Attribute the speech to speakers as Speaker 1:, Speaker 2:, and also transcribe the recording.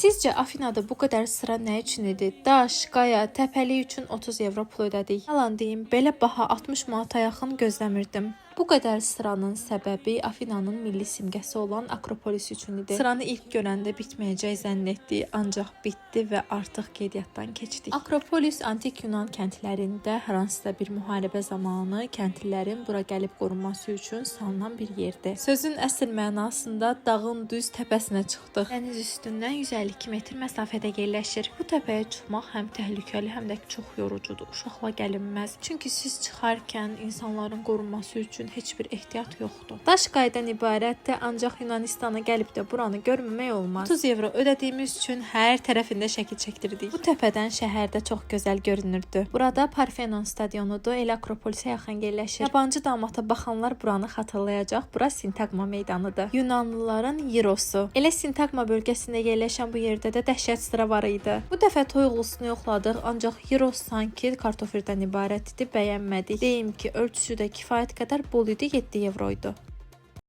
Speaker 1: Sizcə Afinada bu qədər sıra nə üçün idi? Daş, qaya, təpəlik üçün 30 evro pul ödədik. Yalan deyim, belə baha 60 manata yaxın gözləmirdim. Bu qədər sıranın səbəbi Afinanın milli simgəsi olan Akropolis üçün idi. Sıranı ilk görəndə bitməyəcək zənn etdik, ancaq bitdi və artıq qeydiyyatdan keçdik. Akropolis antik Yunan kəndlərində hər hansısa bir müharibə zamanı kəndlilərin bura gəlib qorunması üçün salınan bir yerdir. Sözün əsl mənasında dağın düz təpəsinə çıxdıq. Dəniz üstündən 152 metr məsafədə yerləşir. Bu təpəyə çıxmaq həm təhlükəli, həm də çox yorucudur. Uşaqla gəlinməz. Çünki siz çıxarkən insanların qorunması üçün heç bir ehtiyat yoxdur. Daş qaydan ibarətdir, ancaq Yunanistana gəlib də buranı görməmək olmaz. 30 evro ödədiyimiz üçün hər tərəfində şəkil çəkdirdik. Bu təpədən şəhərdə çox gözəl görünürdü. Burada Parfenon stadionudur, elə Akropolisə yaxın yerləşir. Yabancı damata baxanlar buranı xatırlayacaq. Bura Sintagma meydanıdır. Yunanlıların Yirosu. Elə Sintagma bölgəsində yerləşən bu yerdə də dəhşət sıra var idi. Bu dəfə toyuqlusunu yoxladıq, ancaq Yiros sanki kartofirdən ibarət idi, bəyənmədik. Deyim ki, ölçüsü də kifayət qədər bol idi, 7 evro idi.